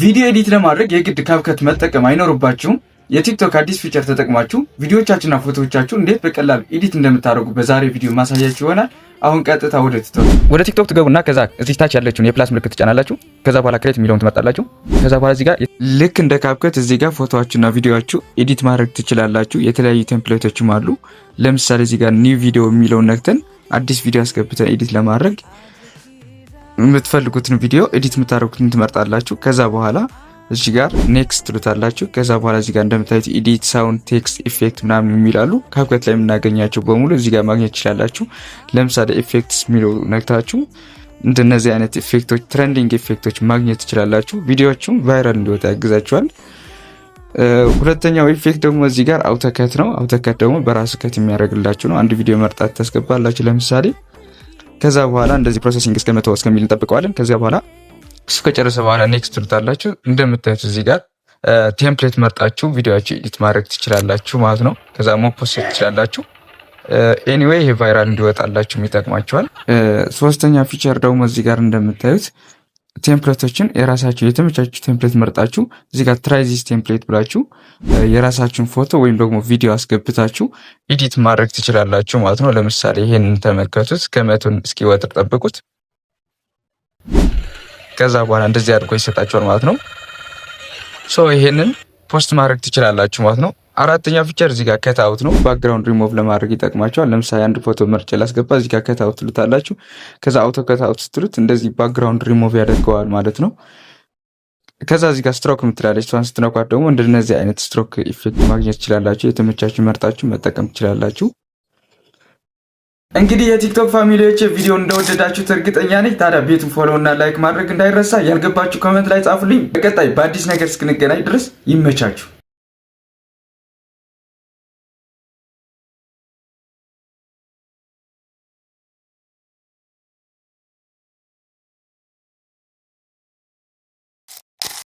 ቪዲዮ edit ለማድረግ የግድ CapCut መጠቀም አይኖርባችሁም። የ TikTok አዲስ feature ተጠቅማችሁ ቪዲዮቻችሁና ፎቶዎቻችሁ እንዴት በቀላሉ edit እንደምታደርጉ በዛሬ ቪዲዮ ማሳያችሁ ይሆናል። አሁን ቀጥታ ወደ TikTok ወደ TikTok ትገቡና ከዛ እዚህ ታች ያለችውን የ plus ምልክት ትጫናላችሁ። ከዛ በኋላ create የሚለውን ትመርጣላችሁ። ከዛ በኋላ እዚህ ጋር ልክ እንደ CapCut እዚህ ጋር ፎቶዋችሁና ቪዲዮአችሁ edit ማድረግ ትችላላችሁ። የተለያዩ template ኦችም አሉ። ለምሳሌ እዚህ ጋር new video የሚለውን ነክተን አዲስ ቪዲዮ አስገብተን edit ለማድረግ የምትፈልጉትን ቪዲዮ edit የምታደርጉትን ትመርጣላችሁ። ከዛ በኋላ እዚህ ጋር next ትሉታላችሁ። ከዛ በኋላ እዚህ ጋር እንደምታዩት edit፣ sound፣ text፣ effect ምናምን የሚላሉ CapCut ላይ የምናገኛቸው በሙሉ እዚህ ጋር ማግኘት ትችላላችሁ። ለምሳሌ effects የሚለው ነክታችሁ እንደነዚህ አይነት effect ኦች፣ trending effect ኦች ማግኘት ትችላላችሁ። ቪዲዮዎቹም viral እንዲወጣ ያግዛችኋል። ሁለተኛው effect ደግሞ እዚህ ጋር auto cut ነው። Auto cut ደግሞ በራሱ cut የሚያደርግላችሁ ነው። አንድ ቪዲዮ መርጣችሁ ታስገባላችሁ ለምሳሌ። ከዛ በኋላ እንደዚህ processing እስከ 100 እስከሚል እንጠብቀዋለን። ከዚያ በኋላ እሱ ከጨረሰ በኋላ next ትሉታላችሁ። እንደምታዩት እዚህ ጋር template መርጣችሁ ቪዲዮችሁ edit ማድረግ ትችላላችሁ ማለት ነው። ከዛ post ትችላላችሁ። Anyway ይሄ viral እንዲወጣላችሁም ይጠቅማችኋል። ሶስተኛ feature ደግሞ እዚህ ጋር እንደምታዩት template ኦችን የራሳችሁ የተመቻችሁ template መርጣችሁ እዚህ ጋር try this template ብላችሁ የራሳችሁን ፎቶ ወይም ደግሞ ቪዲዮ አስገብታችሁ edit ማድረግ ትችላላችሁ ማለት ነው። ለምሳሌ ይሄንን ተመልከቱት። ከ100 እስኪወጥር ጠብቁት። ከዛ በኋላ እንደዚህ አድርጎ ይሰጣችኋል ማለት ነው። So ይሄንን post ማድረግ ትችላላችሁ ማለት ነው። አራተኛ feature እዚህ ጋር cut out ነው። ባክግራውንድ ሪሞቭ ለማድረግ ይጠቅማችኋል። ለምሳሌ አንድ ፎቶ መርጬ ላስገባ፣ እዚህ ጋር cut out ትሉታላችሁ። ከዛ auto cut out ስትሉት እንደዚህ ባክግራውንድ ሪሞቭ ያደርገዋል ማለት ነው። ከዛ እዚህ ጋር ስትሮክ የምትላለች እሷን ስትነኳት ደግሞ እንደነዚህ አይነት stroke effect ማግኘት ትችላላችሁ። የተመቻችሁ መርጣችሁ መጠቀም ትችላላችሁ። እንግዲህ የ TikTok family ዎች ቪዲዮ እንደወደዳችሁት እርግጠኛ ነኝ። ታዲያ ቤቱን follow እና like ማድረግ እንዳይረሳ። ያልገባችሁ comment ላይ ጻፉልኝ። በቀጣይ በአዲስ ነገር እስክንገናኝ ድረስ ይመቻችሁ።